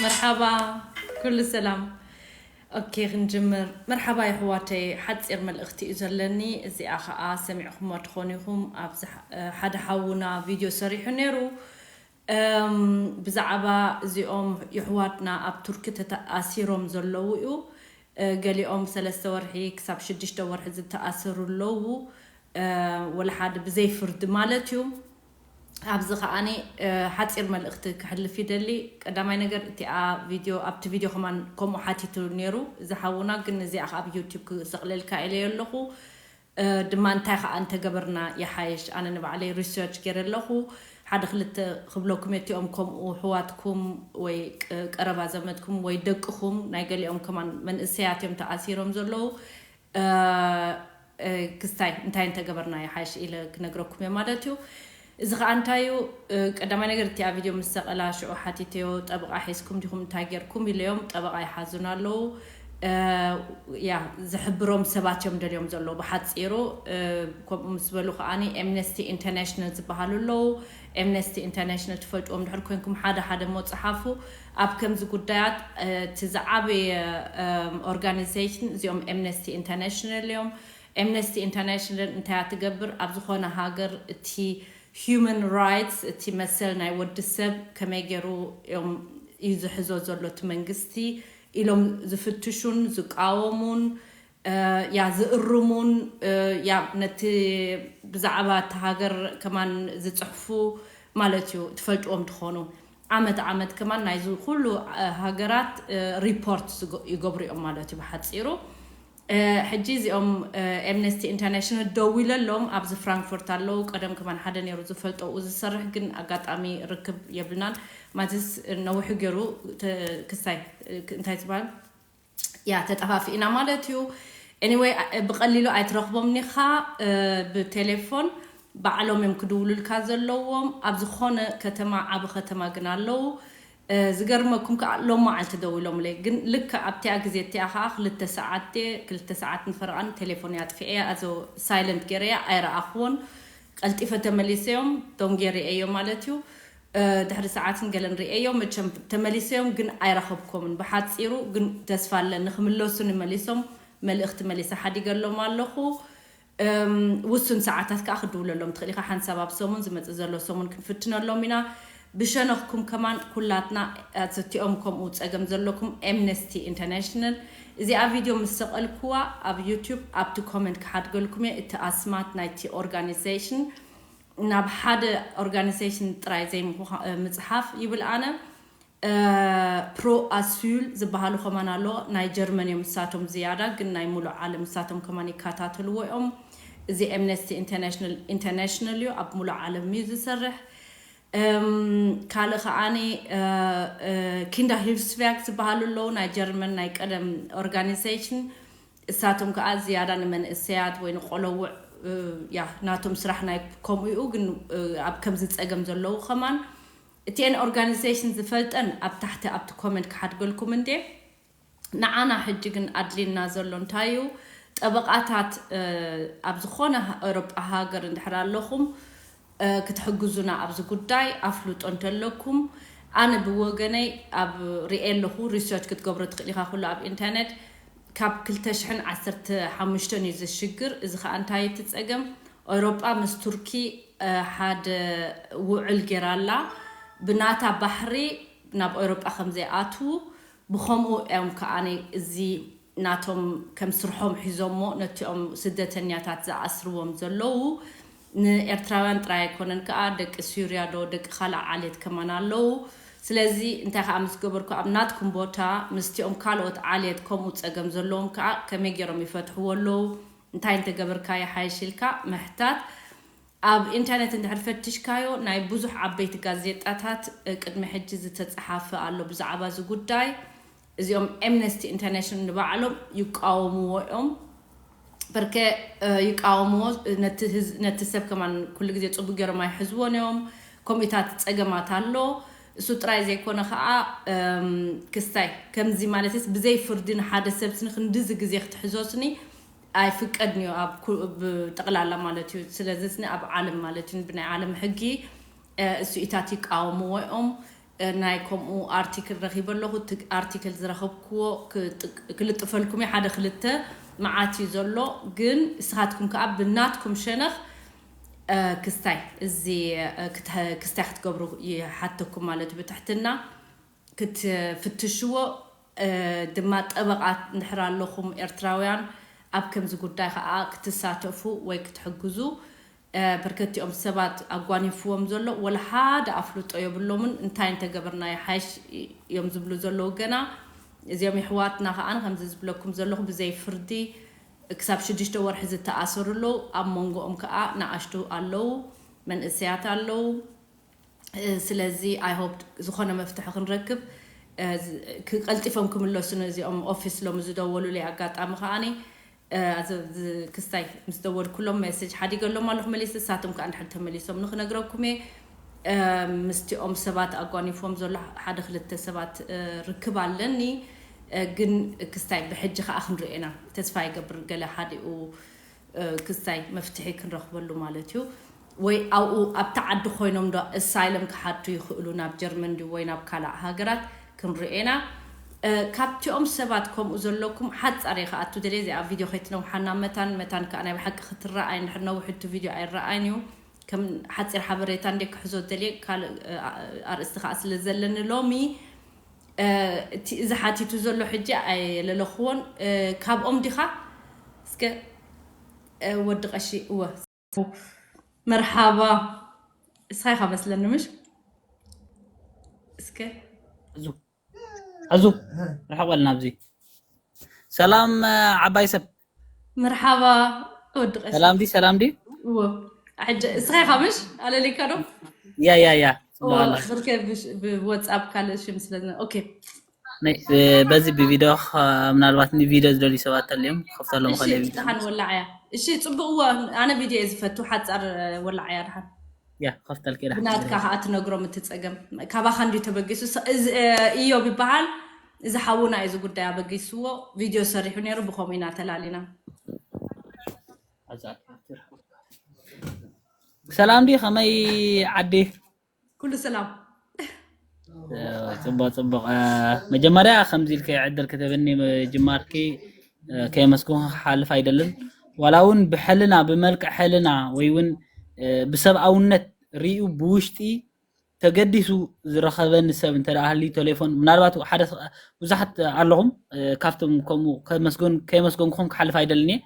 መርሓባ፣ ኩሉ ሰላም። ኦኬ፣ ክንጅምር። መርሓባ የሕዋተይ፣ ሓጺር መልእኽቲ እዩ ዘለኒ። እዚኣ ኸኣ ሰሚዕኹሞ ትኾኑ ኢኹም። ኣብዚ ሓደ ሓውና ቪድዮ ሰሪሑ ነይሩ። ብዛዕባ እዚኦም የሕዋትና ኣብ ቱርኪ ተኣሲሮም ዘለዉ እዩ። ገሊኦም ሰለስተ ወርሒ ክሳብ ሽዱሽተ ወርሒ ዝተኣሰሩ ኣለዉ። ወላ ሓደ ብዘይ ፍርዲ ማለት እዩ። ኣብዚ ከዓኒ ሓፂር መልእኽቲ ክሕልፍ ይደሊ። ቀዳማይ ነገር እቲኣ ቪድዮ ኣብቲ ቪድዮ ከማን ከምኡ ሓቲቱ ነይሩ እዚ ሓውና፣ ግን እዚኣ ኣብ ዩቲብ ክሰቕለልካ ኢለ ኣለኹ። ድማ እንታይ ከዓ እንተገበርና ይሓይሽ? ኣነ ንባዕለይ ሪሰርች ገይረ ኣለኹ። ሓደ ክልተ ክብለኩም እየ፣ እቲኦም ከምኡ ኣሕዋትኩም ወይ ቀረባ ዘመድኩም ወይ ደቅኹም፣ ናይ ገሊኦም ከማን መንእሰያት እዮም ተኣሲሮም ዘለዉ። ክስታይ እንታይ እንተገበርና ይሓይሽ ኢለ ክነግረኩም እየ ማለት እዩ። እዚ ከዓ እንታይ እዩ? ቀዳማይ ነገር እቲኣ ቪድዮ ምስ ሰቐላ ሽዑ ሓቲተዮ፣ ጠበቓ ሒዝኩም ዲኹም እንታይ ገይርኩም ኢለዮም። ጠበቓ ይሓዙን ኣለዉ። ያ ዝሕብሮም ሰባት እዮም ደልዮም ዘለዉ ብሓፂሩ። ከምኡ ምስ በሉ ከዓኒ ኤምነስቲ ኢንተርናሽናል ዝበሃሉ ኣለዉ። ኤምነስቲ ኢንተርናሽናል ትፈልጥዎም ድሕር ኮይንኩም ሓደ ሓደ እሞ ፀሓፉ። ኣብ ከምዚ ጉዳያት እቲ ዝዓበየ ኦርጋኒዜሽን እዚኦም ኤምነስቲ ኢንተርናሽናል እዮም። ኤምነስቲ ኢንተርናሽናል እንታይ እያ ትገብር? ኣብ ዝኾነ ሃገር እቲ ሂዩማን ራይትስ፣ እቲ መሰል ናይ ወዲ ሰብ ከመይ ገይሩ እዮም እዩ ዝሕዞ ዘሎ እቲ መንግስቲ ኢሎም ዝፍትሹን ዝቃወሙን፣ ያ ዝእርሙን፣ ያ ነቲ ብዛዕባ እቲ ሃገር ከማን ዝፅሕፉ ማለት እዩ፣ ትፈልጥዎም ትኾኑ። ዓመት ዓመት ከማን ናይዚ ኩሉ ሃገራት ሪፖርት ይገብሩ እዮም ማለት እዩ ብሓፂሩ። ሕጂ እዚኦም ኤምነስቲ ኢንተርናሽናል ደዊለሎም ኣብዚ ፍራንክፈርት ኣለዉ። ቀደም ከማን ሓደ ነይሩ ዝፈልጦ ዝሰርሕ፣ ግን ኣጋጣሚ ርክብ የብልናን። ማትስ ነዊሑ ገይሩ ክሳይ እንታይ ዝበሃል ያ ተጠፋፊእና ማለት እዩ። ኤኒወይ ብቐሊሉ ኣይትረኽቦም ኒኻ ብቴሌፎን ባዕሎም እዮም ክድውሉልካ ዘለዎም። ኣብ ዝኾነ ከተማ፣ ዓቢ ከተማ ግን ኣለዉ። ዝገርመኩም ከዓ ሎም መዓልቲ ደዊሎምለይ፣ ግን ልክዕ ኣብቲኣ ግዜ እቲኣ ከዓ ክልተ ሰዓት ድየ ክልተ ሰዓት ንፈረቓን ቴሌፎን ኣጥፊኤያ፣ ኣዞ ሳይለንት ገይረያ ኣይረኣኽዎን። ቀልጢፈ ተመሊሰዮም ዶንጌ ርእየዮ ማለት እዩ። ድሕሪ ሰዓትን ገለን ርእየዮም መቸም ተመሊሰዮም፣ ግን ኣይረኸብኮምን። ብሓፂሩ ግን ተስፋ ኣለኒ ክምለሱኒ መሊሶም። መልእኽቲ መሊሰ ሓዲገሎም ኣለኹ። ውሱን ሰዓታት ከዓ ክድውለሎም ትኽእል ኢኻ። ሓንሳብ ኣብ ሰሙን ዝመፅእ ዘሎ ሰሙን ክንፍትነሎም ኢና። ብሸነኽኩም ከማን ኩላትና ኣትቲኦም ከምኡ ፀገም ዘለኩም ኤምነስቲ ኢንተርናሽናል እዚኣ ቪድዮ ምስ ሰቐልኩዋ ኣብ ዩቲዩብ ኣብቲ ኮመንት ክሓድገልኩም እየ። እቲ ኣስማት ናይቲ ኦርጋኒዜሽን ናብ ሓደ ኦርጋኒዜሽን ጥራይ ዘይምጽሓፍ ይብል ኣነ። ፕሮ ኣሱል ዝበሃሉ ከማን ኣሎ፣ ናይ ጀርመን እዮም እሳቶም ዝያዳ፣ ግን ናይ ሙሉእ ዓለም እሳቶም ከማን ይከታተልዎ እዮም። እዚ ኤምነስቲ ኢንተርናሽናል ኢንተርናሽናል እዩ፣ ኣብ ሙሉእ ዓለም እዩ ዝሰርሕ። ካልእ ከዓኒ ኪንዳ ሂልስቨርግ ዝበሃሉ ኣለዉ፣ ናይ ጀርመን ናይ ቀደም ኦርጋኒዜሽን። እሳቶም ከዓ ዝያዳ ንመንእሰያት ወይ ንቆለውዕ ያ ናቶም ስራሕ ናይ ከምኡ እዩ፣ ግን ኣብ ከምዚ ፀገም ዘለዉ ከማን እቲኤን ኦርጋኒዜሽን ዝፈልጠን ኣብ ታሕቲ ኣብቲ ኮመንት ክሓድገልኩም እንዴ። ንዓና ሕጂ ግን ኣድልየና ዘሎ እንታይ እዩ? ጠበቓታት ኣብ ዝኾነ ኤውሮጳ ሃገር እንድሕር ኣለኹም ክትሕግዙና ኣብዚ ጉዳይ ኣፍልጦ እንተለኩም። ኣነ ብወገነይ ኣብ ርእየ ኣለኹ፣ ሪሰርች ክትገብሮ ትኽእል ኢኻ ኩሉ ኣብ ኢንተርኔት። ካብ ክልተ ሽሕን ዓሰርተ ሓሙሽተን እዩ ዝሽግር። እዚ ከዓ እንታይ እቲ ፀገም? ኤውሮጳ ምስ ቱርኪ ሓደ ውዕል ገይራ ኣላ፣ ብናታ ባሕሪ ናብ ኤውሮጳ ከም ዘይኣትዉ። ብኸምኡ እዮም ከዓኒ እዚ ናቶም ከም ስርሖም ሒዞሞ ነቲኦም ስደተኛታት ዝኣስርዎም ዘለዉ። ንኤርትራውያን ጥራይ ኣይኮነን ከኣ፣ ደቂ ሱርያ ዶ ደቂ ካልእ ዓሌት ከማን ኣለዉ። ስለዚ እንታይ ከኣ ምስ ገበርኩ፣ ኣብ ናትኩም ቦታ ምስቲኦም ካልኦት ዓሌት ከምኡ ጸገም ዘለዎም ከኣ ከመይ ገይሮም ይፈትሕዎ ኣለዉ? እንታይ እንተገበርካ ይሓይሽ ኢልካ ምሕታት። ኣብ ኢንተርነት እንድሕር ፈቲሽካዮ፣ ናይ ብዙሕ ዓበይቲ ጋዜጣታት ቅድሚ ሕጂ ዝተጸሓፈ ኣሎ ብዛዕባ እዚ ጉዳይ። እዚኦም ኤምነስቲ ኢንተርናሽናል ንባዕሎም ይቃወምዎ እዮም። በርከ ይቃወምዎ፣ ነቲ ሰብ ከማን ኩሉ ግዜ ጽቡቅ ገይሮም ኣይሕዝዎን እዮም። ከምኡታት ጸገማት ኣሎ። እሱ ጥራይ ዘይኮነ ከዓ፣ እም፣ ክስታይ ከምዚ ማለትስ ብዘይ ፍርዲ ንሓደ ሰብስኒ ክንድዚ ግዜ ክትሕዞስኒ ኣይፍቀድን እዩ፣ ኣብ ኩ-፣ ብጠቕላላ ማለት እዩ። ስለዚ ስኒ ኣብ ዓለም ማለት እዩ፣ ብናይ ዓለም ሕጊ፣ እ፣ እሱኢታት ይቃወምዎ እዮም። እ፣ ናይ ከምኡ ኣርቲክል ረኺበ ኣለኹ። እቲ ኣርቲክል ዝረኸብክዎ ክጥቅ-፣ ክልጥፈልኩም እዩ፣ ሓደ ክልተ መዓት እዩ ዘሎ። ግን እስኻትኩም ከዓ ብናትኩም ሸነኽ፣ እ፣ ክስታይ እዚ፣ እ፣ ክተ-፣ ክስታይ ክትገብሩ ይሓተኩም ማለት እዩ። ብትሕትና ክትፍትሽዎ፣ እ፣ ድማ ጠበቓት እንድሕር ኣለኹም ኤርትራውያን ኣብ ከምዚ ጉዳይ ከዓ ክትሳተፉ ወይ ክትሕግዙ፣ እ፣ በርከት እዮም ሰባት ኣጓኒፍዎም ዘሎ። ወላ ሓደ ኣፍልጦ የብሎምን። እንታይ እንተገበርና ይሓይሽ እዮም ዝብሉ ዘለዉ ገና። እዚኦም የሕዋትና ከዓ ከምዚ ዝብለኩም ዘለኹ ብዘይ ፍርዲ ክሳብ ሽዱሽተ ወርሒ ዝተኣሰሩ ኣለዉ። ኣብ መንጎኦም ከዓ ንኣሽቱ ኣለዉ፣ መንእሰያት ኣለዉ። እ፣ ስለዚ I hope ዝኾነ መፍትሒ ክንረክብ፣ እ፣ ዝ-፣ ክ-፣ ቀልጢፎም ክምለሱ ነዚኦም ኦፊስ ሎሚ ዝደወሉለይ ኣጋጣሚ ከዓኒ፣ እ፣ ኣዚ-፣ ዝ-፣ ክስታይ ምስ ደወልኩሎም ሜሴጅ ሓዲገሎም ኣለኹ መሊስ፣ ንሳቶም ከኣ እንድሕር ተመሊሶም ንክነግረኩም እየ። እ፣ ምስቲኦም ሰባት ኣጓኒፎም ዘሎ ሓደ ክልተ ሰባት፣ እ፣ ርክብ ኣለኒ። እ፣ ግን ክስታይ ብሕጂ ከኣ ክንሪኦ ኢና። ተስፋ ይገብር ገለ ሓዲኡ እ፣ ክስታይ መፍትሒ ክንረኽበሉ ማለት እዩ። ወይ ኣብኡ ኣብቲ ዓዲ ኮይኖም ዶ ኣሳይለም ክሓቱ ይኽእሉ ናብ ጀርመን ድዩ ወይ ናብ ካልእ ሃገራት ክንርእየና። እ፣ ካብቲኦም ሰባት ከምኡ ዘለኩም ሓጻር እየ ክኣቱ ደልየ፣ እዚኣ ቪድዮ ከይትነውሓና መታን፣ መታን ከኣ ናይ ብሓቂ ክትረኣይ እንድሕር ነዊሕ እቲ ቪድዮ ኣይረኣይን እዩ። ከም ሓጺር ሓበሬታ እንደ ክሕዞ ደልየ ካልእ፣ እ፣ ኣ-፣ ኣርእስቲ ከኣ ስለ ዘለኒ ሎሚ፣ እ፣ እቲ፣ እዚ ሓቲቱ ዘሎ ሕጂ ኣየለለኽዎን፣ እ፣ ካብኦም ዲኻ? እስከ፣ እ፣ ወዲ ቀሺ፣ እወ። መርሓባ። እስኻ ኢኻ መስለኒ፣ ምሽ? እስከ። ኣዙ፣ ኣዙ፣ ርሕቕ በል ናብዚ። ሰላም፣ እ፣ ዓባይ ሰብ። መርሓባ፣ ወዲ ቀሺ። ሰላም ዲ፣ ሰላም ዲ? እወ። ሕጂ እስኻ ኢኻ፣ ምሽ? ኣለሊካ ዶ? ያ፣ ያ፣ ያ። እወ፣ ጽቡቕ ኣላ። ብርከ ብሽ-፣ ብዋትስኣፕ ካልእ ሽም ስለ ዝነ-፣ ኦኬ። ናይ፣ እ፣ በዚ ብቪድዮ ኸ-፣ ምናልባት ንቪድዮ ዝደልዩ ሰባት ተልዮም ክኸፍተሎም እሺ፣ ኸእል እየ ቪድዮ። ደሓን ወላዕያ። እሺ፣ ጽቡቕ። እወ፣ ኣነ ቪድዮ እየ ዝፈቱ፣ ሓጻር፣ እ፣ ወላዕያ ደሓን። ያ፣ ክኸፍተልኪ እየ ደሓን። ብናትካ ኸኣ ትነግሮም እቲ ጸገም። ካባኻ እንድዩ ተበጊሱ። ስ-፣ እዚ፣ እ፣ ኢዮብ ይበሃል። እዚ ሓውና እዩ እዚ ጉዳይ ኣበጊስዎ። ቪድዮ ሰሪሑ ነይሩ፣ ብኸምኡ ኢና ተላሊና። ሰላም ዲ፣ ከመይ ዓዲ? ኩሉ ሰላም። እ፣ ጽቡቕ፣ ጽቡቕ። እ፣ መጀመርያ ከምዚ ኢልከ ዕድል ክትህብኒ ምጅማርኪ፣ እ፣ ከየመስገንኩ ክሓልፍ ኣይደልን። ዋላ እውን ብሕልና፣ ብመልክዕ ሕልና ወይ እውን፣ እ፣ ብሰብኣውነት ርእዩ ብውሽጢ ተገዲሱ ዝረኸበኒ ሰብ እንተ ደኣ ሃልዩ ቴሌፎን፣ ምናልባት ሓደ ስ-፣ ብዙሓት ኣለኹም፣ እ፣ ካብቶም ከምኡ ከመስገን-፣ ከየመስገንኩኹም ክሓልፍ ኣይደልን እየ።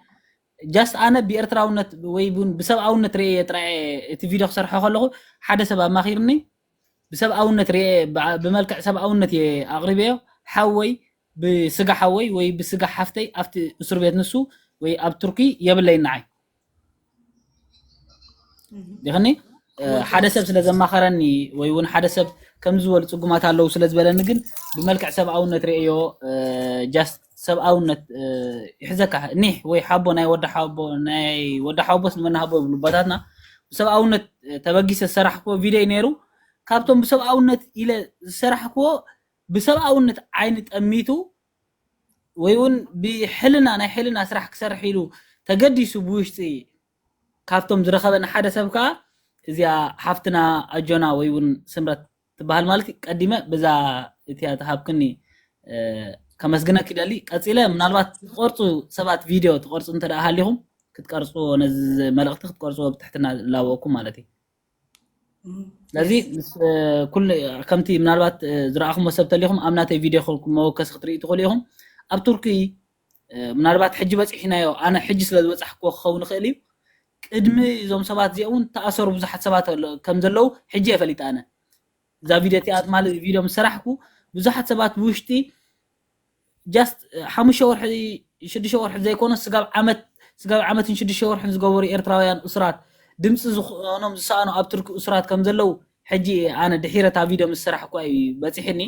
ጃስት ኣነ ብኤርትራውነት ወይ እውን ብሰብኣውነት ርእየ ጥራይ እየ እቲ ቪድዮ ክሰርሖ ከለኹ ሓደ ሰብ ኣማኺርኒ፣ ብሰብኣውነት ርእየ፣ ብዓ-፣ ብመልክዕ ሰብኣውነት እየ ኣቕሪበዮ። ሓወይ፣ ብስጋ ሓወይ ወይ ብስጋ ሓፍተይ ኣብቲ እስር ቤት ንሱ ወይ ኣብ ቱርኪ የብለይን ንዓይ። እህ። ይኽኒ፣ እ፣ ሓደ ሰብ ስለ ዘማኸረኒ ወይ እውን ሓደ ሰብ ከምዚ ዝበሉ ጽጉማት ኣለዉ ስለ ዝበለኒ ግን ብመልክዕ ሰብኣውነት ርእዮ፣ እ፣ ጃስት ሰብኣውነት፣ እ፣ ይሕዘካ። ኒሕ ወይ ሓቦ ናይ ወዲ ሓቦ፣ ናይ ወዲ ሓቦስ ንመን ሃቦ ይብሉ ኣቦታትና። ብሰብኣውነት፣ እ፣ ተበጊሰ ዝሰራሕክዎ ቪድዮ እዩ ነይሩ። ካብቶም ብሰብኣውነት ኢለ ዝሰራሕክዎ ብሰብኣውነት ዓይኒ ጠሚቱ ወይ እውን ብሕልና፣ ናይ ሕልና ስራሕ ክሰርሕ ኢሉ ተገዲሱ ብውሽጢ ካብቶም ዝረኸበኒ ሓደ ሰብ ከኣ እዚኣ ሓፍትና ኣጆና ወይ እውን ስምረት ትበሃል ማለት እዩ። ቀዲመ በዛ እቲኣ ትሃብክኒ፣ እ፣ ከመስግነኪ ይደሊ። ቀጺለ ምናልባት ትቐርጹ ሰባት ቪድዮ ትቐርጹ እንተ ደኣ ሃሊኹም ክትቀርጽዎ፣ ነዚ መልእኽቲ ክትቀርጽዎ ብትሕትና እላበወኩም ማለት እዩ። እም፣ ስለዚ የስ። ምስ፣ እ፣ ኩሉ ከምቲ ምናልባት፣ እ፣ ዝረኣኹሞ ሰብ ተሊኹም ኣብ ናተይ ቪድዮ ክልኩም መወከሲ ክትርእዩ ትኽእሉ ኢኹም። ኣብ ቱርኪ፣ እ፣ ምናልባት ሕጂ በጺሕናዮ፣ ኣነ ሕጂ ስለ ዝበጻሕክዎ ክኸውን ይኽእል እዩ። ቅድሚ እዞም ሰባት እዚኦም እውን ተኣሰሩ ብዙሓት ሰባት ኣሎ-፣ ከም ዘለዉ ሕጂ እየ ፈሊጠ ኣነ። እዛ ቪድዮ እቲኣ ትማሊ ቪድዮ ምስ ሰራሕኩ ብዙሓት ሰባት ብውሽጢ ጃስት ሓሙሽተ ወርሒ፣ ሽዱሽተ ወርሒ ዘይኮነ ስጋብ ዓመት፣ ስጋብ ዓመትን ሽዱሽተ ወርሕን ዝገበሩ ኤርትራውያን እሱራት ድምፂ ዝኾኖም ዝሰኣኑ ኣብ ቱርኪ እሱራት ከም ዘለዉ ሕጂ ኣነ ድሒረ እታ ቪድዮ ምስ ሰራሕኩ እዩ በፂሕኒ።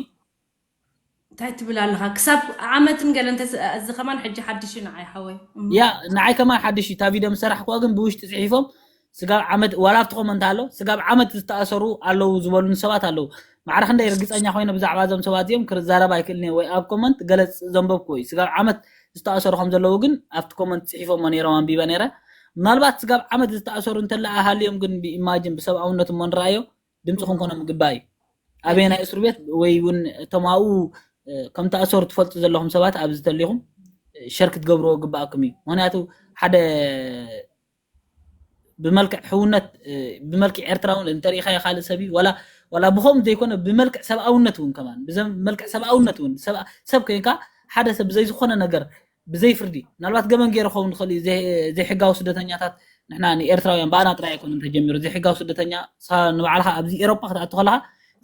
እንታይ ትብል ኣለኻ? ክሳብ ዓመትን ገለ እንተ-፣ እዚ ከማን ሕጂ ሓድሽ እዩ ንዓይ ሓወይ። እም። ያ፣ ንዓይ ከማን ሓድሽ እዩ። እታ ቪድዮ ምስ ሰራሕኩዋ ግን ብውሽጢ ፅሒፎም ስጋብ ዓመት ዋላ ኣብቲ ኮመንት ኣሎ ስጋብ ዓመት ዝተኣሰሩ ኣለዉ ዝበሉን ሰባት ኣለዉ። ማዕረ ክንደይ ርግፀኛ ኮይነ ብዛዕባ እዞም ሰባት እዚኦም ክዛረብ ኣይክእልን እየ፣ ወይ ኣብ ኮመንት ገለፅ ዘንበብኩ ወይ ስጋብ ዓመት ዝተኣሰሩ ከም ዘለዉ ግን ኣብቲ ኮመንት ፅሒፎሞ ነይሮም፣ ኣንቢበ ነይረ። ምናልባት ስጋብ ዓመት ዝተኣሰሩ እንተለኣ ሃልዮም ግን ብኢማጅን ብሰብኣውነት እሞ ንረኣዮ ድምፂ ክንኮኖም ግባእ እዩ። ኣበየናይ እስር ቤት ወይ እውን እቶም ኣብኡ ከም ተኣሰሩ ትፈልጡ ዘለኹም ሰባት ኣብዚ ተሊኹም ሸር ክትገብርዎ ግባኣኩም እዩ። ምክንያቱ ሓደ ብመልክዕ ሕውነት ብመልክዕ ኤርትራ እውን እንተሪኢኻዮ ካልእ ሰብ እዩ፣ ዋላ ዋላ ብኸምኡ ዘይኮነ ብመልክዕ ሰብኣውነት እውን ከማን ብዘም- ብመልክዕ ሰብኣውነት እውን ሰብኣ- ሰብ ኮይንካ ሓደ ሰብ ብዘይ ዝኾነ ነገር ብዘይ ፍርዲ ምናልባት ገበን ገይሩ ክኸውን ዝኽእል እዩ። ዘይ- ዘይሕጋዊ ስደተኛታት ንሕና ንኤርትራውያን ብኣና ጥራይ ኣይኮነን ተጀሚሩ። ዘይሕጋዊ ስደተኛ ንሳ- ንባዕልኻ ኣብዚ ኤሮፓ ክትኣቱ ከለኻ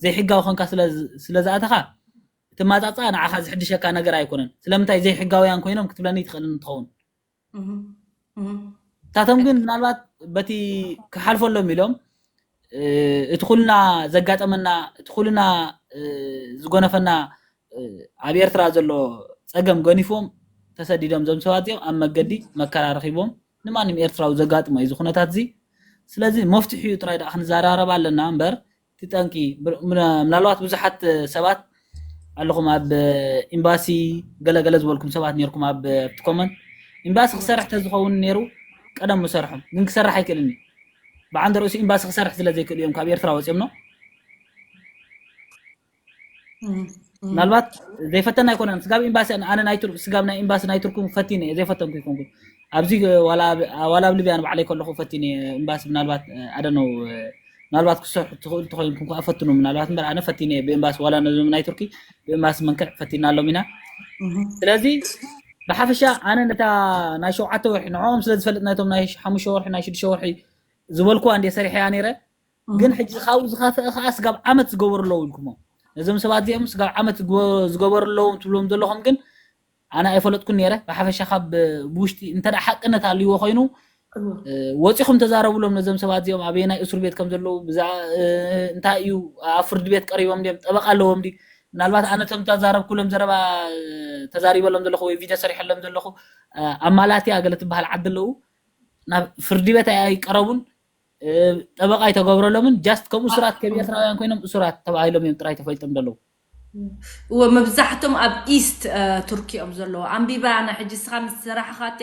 ዘይሕጋዊ ኮንካ ስለ- ስለ ዝኣተኻ እቲ ማጻጻ ንዓኻ ዝሕድሸካ ነገር ኣይኮነን። ስለምንታይ ዘይሕጋውያን ኮይኖም ክትብለኒ ትኽእልን ትኸውን። እህ፣ እህ። ታቶም ግን ምናልባት በቲ ክሓልፈሎም ኢሎም እ፣ እቲ ኩልና ዘጋጠመና እቲ ኩልና እ፣ ዝጎነፈና እ፣ ኣብ ኤርትራ ዘሎ ጸገም ገኒፎም ተሰዲዶም ዞም ሰባት እዚኦም ኣብ መገዲ መከራ ረኺቦም ንማንም ኤርትራዊ ዘጋጥሞ እዩ እዚ ኩነታት እዚ። ስለዚ መፍትሒኡ ጥራይ ደኣ ክንዘራረብ ኣለና እምበር እቲ ጠንቂ ብ- ምና- ምናልባት ብዙሓት ሰባት ኣለኹም ኣብ ኤምባሲ ገለገለ ዝበልኩም ሰባት ነርኩም ኣብ ኮመንት ኤምባሲ ክሰርሕ ተዝኸውን ነይሩ ቀደም ምሰርሖም ግን ክሰርሕ ኣይክእልን እዩ። ብዓንደ ርእሱ ኤምባሲ ክሰርሕ ስለ ዘይክእሉ እዮም ካብ ኤርትራ ወፂኦም ነው። ምናልባት ዘይፈተና ኣይኮነን ስጋብ ኤምባሲ ኣነ ናይ ቱርኪ ስጋብ ናይ ኤምባሲ ናይ ቱርኪ ፈቲነ እየ ዘይፈተንኩ ይኮንኩ ኣብዚ ዋላ ኣብ- ዋላ ኣብ ሊብያ ንባዕለይ ከለኹ ፈቲነ እየ ኤምባሲ ምናልባት ኣደነው ምናልባት ክሰርሑ ትኽእሉ ተኮይንኩም ከዓ ፈትኑ ምናልባት እምበር ኣነ ፈቲነ እየ ብኤምባሲ ዋላ ነዞም ናይ ቱርኪ ብኤምባሲ መንክዕ ፈቲና ኣሎም ኢና ስለዚ ብሓፈሻ ኣነ ነታ ናይ ሸውዓተ ወርሒ ንዕኦም ስለ ዝፈልጥ ናይቶም ናይ ሓሙሽተ ወርሒ ናይ ሽዱሽተ ወርሒ ዝበልኩዋ እንደ ሰሪሐያ ነይረ ግን ሕጂ ካብኡ ዝኸፍአ ከዓ ስጋብ ዓመት ዝገበሩ ኣለዉ ኢልኩሞ ነዞም ሰባት እዚኦም ስጋብ ዓመት ዝገበሩ ኣለዉ ትብሎም ዘለኹም ግን ኣነ ኣይፈለጥኩን ነይረ ብሓፈሻ ካብ ብውሽጢ እንተ ሓቅነት ኣልዎ ኮይኑ ወፂኹም ተዛረብሎም ነዞም ሰባት እዚኦም ኣበየናይ እስር ቤት ከም ዘለዉ እንታይ እዩ ኣብ ፍርዲ ቤት ቀሪቦም ድም ጠበቃ ኣለዎም ዲ ምናልባት ኣነ ቶም ተዛረብኩሎም ዘረባ ተዛሪበሎም ዘለኹ ወይ ቪድዮ ሰሪሐሎም ዘለኹ ኣብ ማላትያ ገለ ትበሃል ዓዲ ኣለዉ ናብ ፍርዲ ቤት ኣይቀረቡን ጠበቃ ኣይተገብረሎምን just ከም እሱራት ከም ኤርትራውያን ኮይኖም እሱራት ተባሂሎም እዮም ጥራይ ተፈሊጦም ዘለዉ እወ መብዛሕቶም ኣብ ኢስት ቱርኪ እዮም ዘለዉ ኣንቢባ ኣነ ሕጂ ስኻ ምስ ሰራሕኻ እቲ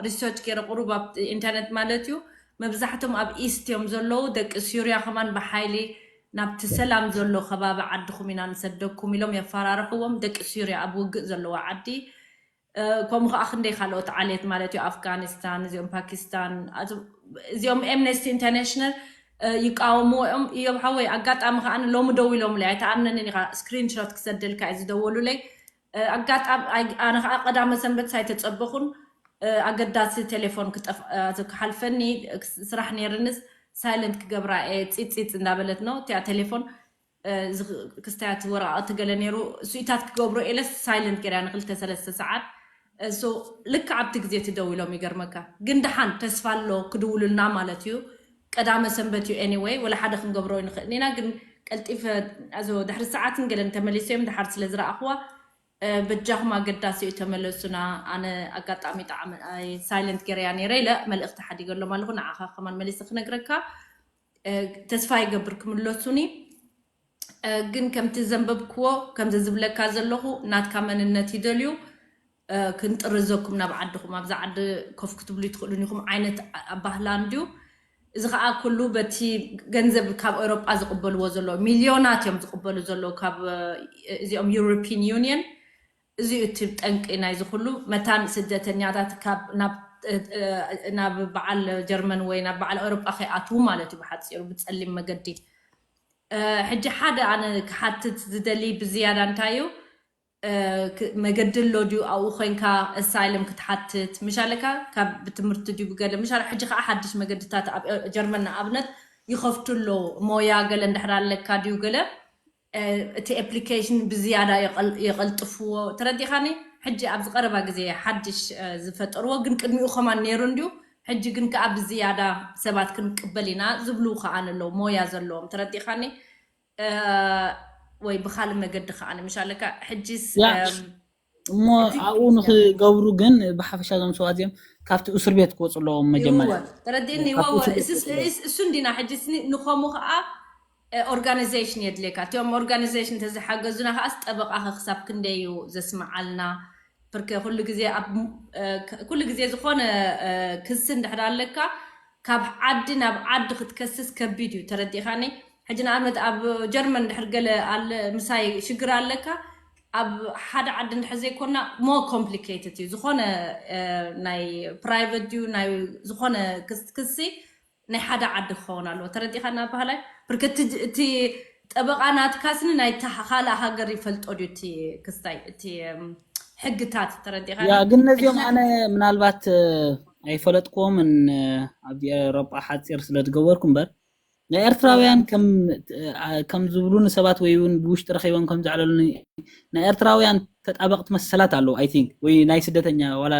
ሪሰርች ገይረ ቁሩብ ኣብ ኢንተርነት ማለት እዩ መብዛሕቶም ኣብ ኢስት እዮም ዘለዉ ደቂ ሱርያ ከማን ብሓይሊ ናብቲ ሰላም ዘሎ ከባቢ ዓድኹም ኢና ንሰደኩም ኢሎም የፈራርሕዎም ደቂ ሱርያ ኣብ ውግእ ዘለዎ ዓዲ ከምኡ ከዓ ክንደይ ካልኦት ዓሌት ማለት እዩ ኣፍጋኒስታን እዚኦም ፓኪስታን እዚኦም ኤምነስቲ ኢንተርናሽናል ይቃወምዎ እዮም እዮም ሓወይ ኣጋጣሚ ከዓ ሎሚ ደው ኢሎምለይ ኣይተኣምነንን ኢካ ስክሪንሾት ክሰደልካ እዩ ዝደወሉለይ ኣጋጣሚ ኣነ ከዓ ቀዳመ ሰንበት ሳይተፀበኹን ኣገዳሲ ቴሌፎን ክጠፍ ክሓልፈኒ ስራሕ ነይርንስ ሳይለንት ክገብራ እየ ፂፂፅ እንዳበለት ነው እቲያ ቴሌፎን ክስታያት ወረቃቅቲ ገለ ነይሩ ስኢታት ክገብሮ ኢለስ ሳይለንት ገይራ ንክልተ ሰለስተ ሰዓት ልክ ኣብቲ ግዜ ትደው ኢሎም ይገርመካ ግን ደሓን ተስፋ ኣሎ ክድውሉልና ማለት እዩ ቀዳመ ሰንበት እዩ anyway ወላ ሓደ ክንገብሮ ይንኽእል ኢና ግን ቀልጢፈ ድሕሪ ሰዓትን ገለን ተመሊሶ እዮም ድሓር ስለ ዝረኣኽዋ በጃኹም ኣገዳሲ እዩ ተመለሱና ኣነ ኣጋጣሚ ጣዕሚ ሳይለንት ገይረያ ነይረ ኢለ መልእኽቲ ሓዲገሎም ኣለኹ ንዓኻ ከማን መሊሰ ክነግረካ ተስፋ ይገብር ክምለሱኒ ግን ከምቲ ዘንበብክዎ ከምዚ ዝብለካ ዘለኹ ናትካ መንነት ይደልዩ ክንጥርዘኩም ናብ ዓድኹም ኣብዛ ዓዲ ኮፍ ክትብሉ ይትኽእሉን ኢኹም ዓይነት ኣባህላ እንድዩ እዚ ከዓ ኩሉ በቲ ገንዘብ ካብ ኤውሮጳ ዝቕበልዎ ዘለዉ ሚልዮናት እዮም ዝቕበሉ ዘለዉ ካብ እዚኦም ዩሮፒን ዩኒየን እዚ እቲ ጠንቂ ናይዚ ኩሉ መታን ስደተኛታት ካብ ናብ ናብ በዓል ጀርመን ወይ ናብ በዓል ኤውሮጳ ከይኣትዉ ማለት እዩ ብሓፂሩ ብፀሊም መገዲ ሕጂ ሓደ ኣነ ክሓትት ዝደሊ ብዝያዳ እንታይ እዩ መገዲ ኣሎ ድዩ ኣብኡ ኮይንካ ኣሳይለም ክትሓትት ምሻለካ ካብ ብትምህርቲ ድዩ ብገለ ምሻለ ሕጂ ከዓ ሓድሽ መገድታት ኣብ ጀርመን ንኣብነት ይኸፍቱ ኣለዉ ሞያ ገለ እንድሕር ኣለካ ድዩ ገለ እቲ application ብዝያዳ የቐልጥፍዎ ተረዲኻኒ ሕጂ ኣብዚ ቀረባ ግዜ ሓድሽ ዝፈጠርዎ ግን ቅድሚኡ ከማን ነይሩ እንድዩ ሕጂ ግን ከዓ ብዝያዳ ሰባት ክንቅበል ኢና ዝብሉ ከዓ ኣለዉ ሞያ ዘለዎም ተረዲኻኒ ወይ ብካልእ መገዲ ከዓ ንምሻለካ ሕጂስ እሞ ኣብኡ ንክገብሩ ግን ብሓፈሻ እዞም ሰባት እዚኦም ካብቲ እስር ቤት ክወፁ ኣለዎም መጀመርያ። ተረዲእኒ። እሱ እንዲና ሕጂ ስኒ ንኸሙ ከዓ ኦርጋናይዜሽን የድልየካ። እቲኦም ኦርጋናይዜሽን እንተዝሓገዙና ከዓስ ጠበቃ ክሳብ ክንደይ እዩ ዘስምዓልና? ብርከ ኩሉ ግዜ ኣብ ኩሉ ግዜ ዝኾነ ክሲ እንድሕር ኣለካ ካብ ዓዲ ናብ ዓዲ ክትከስስ ከቢድ እዩ። ተረዲእካኒ? ሕጂ ንኣብነት ኣብ ጀርመን እንድሕር ገለ ኣለ ምሳይ ሽግር ኣለካ ኣብ ሓደ ዓዲ እንድሕር ዘይኮና more complicated እዩ። ዝኾነ ናይ ፕራይቨት ድዩ ናይ ዝኾነ ክሲ ናይ ሓደ ዓዲ ክኸውን ኣለዎ። ተረዲእካና ባህላይ? ብርከ እቲ ጠበቃ ናትካስኒ ናይ ካልእ ሃገር ይፈልጦ ድዩ እቲ ክስታይ እቲ ሕግታት? ተረዲእካ? ያ ግን ነዚኦም ኣነ ምናልባት ኣይፈለጥክዎምን ኣብ ኤሮጳ ሓፂር ስለ ዝገበርኩ እምበር ናይ ኤርትራውያን ከም ዝብሉኒ ሰባት ወይ እውን ብውሽጢ ረኺቦም ከም ዘዕለሉኒ ናይ ኤርትራውያን ተጣበቕቲ መሰላት ኣለዉ። I think ወይ ናይ ስደተኛ ዋላ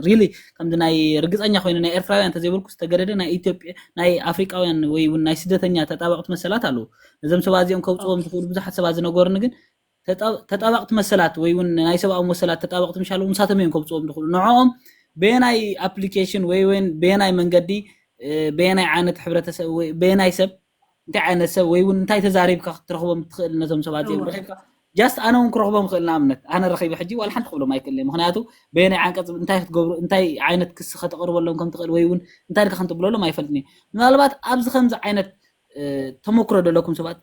really ከምዚ ናይ ርግፀኛ ኮይኑ ናይ ኤርትራውያን ተዘይበልኩ ዝተገደደ ናይ ኢትዮጵያ ናይ ኣፍሪቃውያን ወይ እውን ናይ ስደተኛ ተጣበቕቲ መሰላት ኣለዉ። ነዞም ሰባት እዚኦም ከውፅዎም ዝኽእሉ ብዙሓት ሰባት ዝነገሩኒ ግን ተጣበቕቲ መሰላት ወይ እውን ናይ ሰብኣዊ መሰላት ተጣበቕቲ ምሻለዉ ንሳቶም እዮም ከውፅዎም ዝኽእሉ። ንዕኦም በየናይ ኣፕሊኬሽን ወይ እውን በየናይ መንገዲ በየናይ ዓይነት ሕብረተሰብ በየናይ ሰብ እንታይ ዓይነት ሰብ ወይ እውን እንታይ ተዛሪብካ ክትረኽቦም ትኽእል ነቶም ሰባት እዮም ረኺብካ just ኣነ እውን ክረኽቦም ክእል ንኣብነት ኣነ ረኺበ ሕጂ ዋላ ሓንቲ ክብሎም ኣይክእል ምክንያቱ በየናይ ዓንቀፅ እንታይ ክትገብሩ እንታይ ዓይነት ክሲ ከተቕርበሎም ከም ትኽእል ወይ እውን እንታይ ኢልካ ከም ትብለሎም ኣይፈልጥን እዩ ምናልባት ኣብዚ ከምዚ ዓይነት ተመክሮ ዘለኩም ሰባት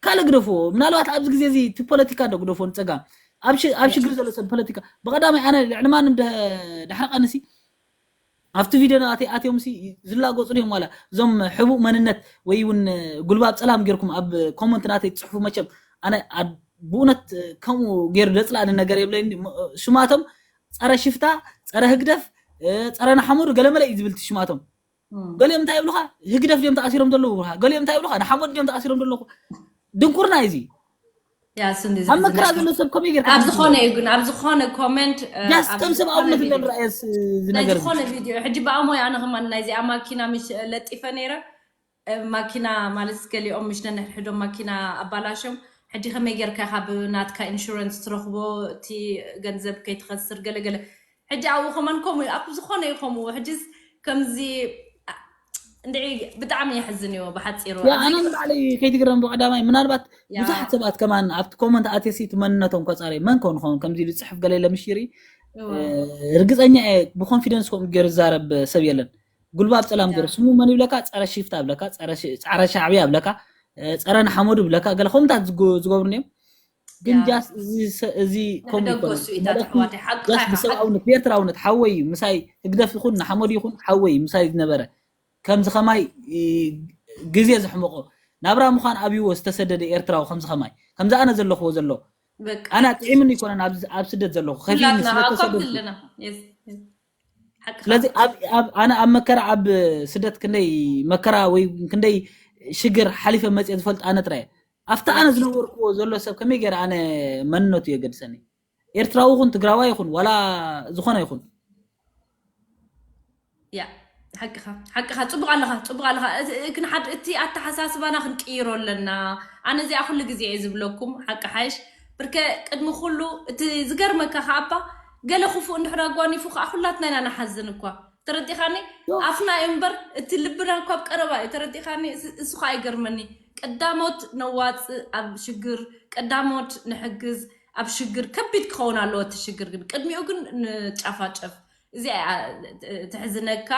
ካልእ ግደፍዎ ምናልባት ኣብዚ ግዜ እዚ እቲ ፖለቲካ ዶ ግደፍዎ ንፀጋ ኣብ ሽግር ዘሎ ሰብ ፖለቲካ ብቀዳማይ ኣነ ልዕሊ ማንም ዳሕሪ ቀንሲ ኣብቲ ቪድዮ ናተይ ኣትዮም ሲ ዝላገፁ ድዮም ዋላ እዞም ሕቡእ መንነት ወይ እውን ጉልባብ ፀላም ጌርኩም ኣብ ኮመንት ናተይ ትፅሕፉ መቸም ኣነ ብእውነት ከምኡ ገይሩ ደፅላእኒ ነገር የብለይ ሽማቶም ፀረ ሽፍታ ፀረ ህግደፍ ፀረ ንሓመዱ ገለመለ እዩ ዝብል ሽማቶም ገሊኦም እንታይ ይብሉካ ህግደፍ ድዮም ተኣሲሮም ዘለዉ ገሊኦም እንታይ ይብሉካ ንሓመዱ ድዮም ተኣሲሮም ዘለኹ ድንቁርና እዚ ኣብ መከራ ዘሎ ሰብ ከመይ ጌርካ ኣብ ዝኾነ እዩ ግን ኣብ ዝኾነ ኮመንት ስ ከም ሰብኣውነት እንደንረኣየስ ዝነገር ዝኾነ ቪድዮ ሕጂ ብኣሞይ ኣነ ከማን ናይዚኣ ማኪና ምሽ ለጢፈ ነይረ ማኪና ማለት ገሊኦም ምሽ ነንሕድሕዶም ማኪና ኣባላሾም ሕጂ ከመይ ጌርካ ካብ ናትካ ኢንሹረንስ ትረኽቦ እቲ ገንዘብ ከይትኸስር ገለገለ ሕጂ ኣብኡ ከማን ከምኡ ኣብ ዝኾነ እዩ ከምኡ ሕጂስ ከምዚ እንድዒ ብጣዕሚ የሕዝን እዩ ብሓፂሩ ኣነ ንባዕለይ ከይትግረም ብቀዳማይ ምናልባት ብዙሓት ሰባት ከማን ኣብቲ ኮመንት ኣትየሲ እቲ መንነቶም ከፃሪ መን ከው ንኸውን ከምዚ ዝፅሕፍ ገለ ለምሽሪ ርግፀኛ እየ ብኮንፊደንስ ከምኡ ገይሩ ዝዛረብ ሰብ የለን ጉልባብ ፀላም ገይሩ ስሙ መን ይብለካ ፀረ ሽፍታ ይብለካ ፀረ ሻዕብያ ይብለካ ፀረ ንሓመዱ ይብለካ ገለ ከምታት ዝገብሩ እዮም ግን ጃስ እዚ ከምኡ ብሰብኣውነት ብኤርትራውነት ሓወይ ምሳይ ህግደፍ ይኹን ንሓመዱ ይኹን ሓወይ ምሳይ ዝነበረ ከምዚ ከማይ ግዜ ዘሕመቆ ናብራ ምዃን ኣብይዎ ዝተሰደደ ኤርትራዊ ከምዚ ከማይ ከምዚ ኣነ ዘለኽዎ ዘሎ ኣነ ጥዒምኒ ይኮነን ኣብ ስደት ዘለኹ ከፊልኒ ስለተሰደድኩ ስለዚ ኣነ ኣብ መከራ ኣብ ስደት ክንደይ መከራ ወይ ክንደይ ሽግር ሓሊፈ መፅየ ዝፈልጥ ኣነ ጥራየ ኣብቲ ኣነ ዝነበርክዎ ዘሎ ሰብ ከመይ ገይረ ኣነ መንነቱ የገድሰኒ ኤርትራዊ ይኹን ትግራዋይ ይኹን ዋላ ዝኾነ ይኹን ያ ሓቅኻ ሓቅኻ ፅቡቅ ኣለኻ ፅቡቅ ኣለኻ ክንሓድ እቲ ኣተሓሳስባና ክንቅይሮ ኣለና ኣነ እዚኣ ኩሉ ግዜ እየ ዝብለኩም ሓቂ ሓይሽ ብርከ ቅድሚ ኩሉ እቲ ዝገርመካ ከኣባ ገለ ክፉእ እንድሕር ኣጓኒፉ ከዓ ኩላትና ኢና ንሓዝን እኳ ተረዲኻኒ ኣፍና እዩ እምበር እቲ ልብና እኳ ኣብ ቀረባ እዩ ተረዲኻኒ እሱ ከዓ ይገርመኒ ቀዳሞት ነዋፅእ ኣብ ሽግር ቀዳሞት ንሕግዝ ኣብ ሽግር ከቢድ ክኸውን ኣለዎ እቲ ሽግር ግን ቅድሚኡ ግን ንጫፋጨፍ እዚኣ ትሕዝነካ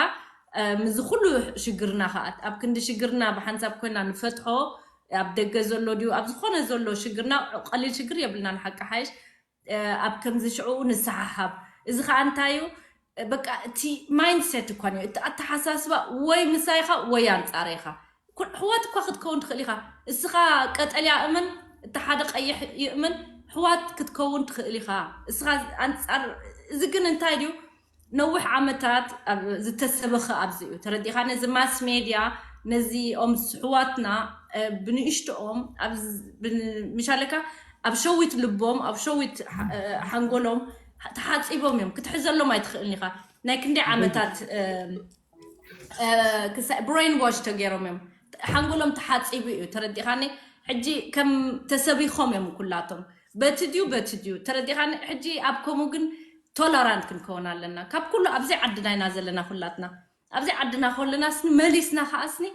ምዚ ኩሉ ሽግርና ከዓ ኣብ ክንዲ ሽግርና ብሓንሳብ ኮይና ንፈትሖ ኣብ ደገ ዘሎ ድዩ ኣብ ዝኾነ ዘሎ ሽግርና ቀሊል ሽግር የብልና ንሓቂ ሓይሽ ኣብ ከምዚ ሽዑ ንሰሓሓብ እዚ ከዓ እንታይ እዩ በቃ እቲ ማይንድሴት እኳ እዩ እቲ ኣተሓሳስባ ወይ ምሳይኻ ወይ ኣንፃር ኢኻ ኣሕዋት እኳ ክትከውን ትኽእል ኢኻ እስኻ ቀጠልያ እመን እቲ ሓደ ቀይሕ ይእመን ኣሕዋት ክትከውን ትኽእል ኢኻ እስኻ ኣንፃር እዚ ግን እንታይ ድዩ ነዊሕ ዓመታት ዝተሰበኸ ኣብዚ እዩ ተረዲኻ ነዚ ማስ ሜድያ ነዚኦም ስሕዋትና ብንእሽትኦም ምሻለካ ኣብ ሸዊት ልቦም ኣብ ሸዊት ሓንጎሎም ተሓፂቦም እዮም ክትሕዘሎም ኣይትኽእልን ኢኻ ናይ ክንደይ ዓመታት ብሬን ዋሽ ተገይሮም እዮም ሓንጎሎም ተሓፂቡ እዩ ተረዲኻኒ ሕጂ ከም ተሰቢኾም እዮም ኩላቶም በቲ ድዩ በቲ ድዩ ተረዲኻኒ። ሕጂ ኣብ ከምኡ ግን ቶለራንት ክንከውን ኣለና። ካብ ኩሉ ኣብዚ ዓድና ኢና ዘለና ኩላትና። ኣብዚ ዓድና ከለና ስኒ መሊስና ከዓ ስኒ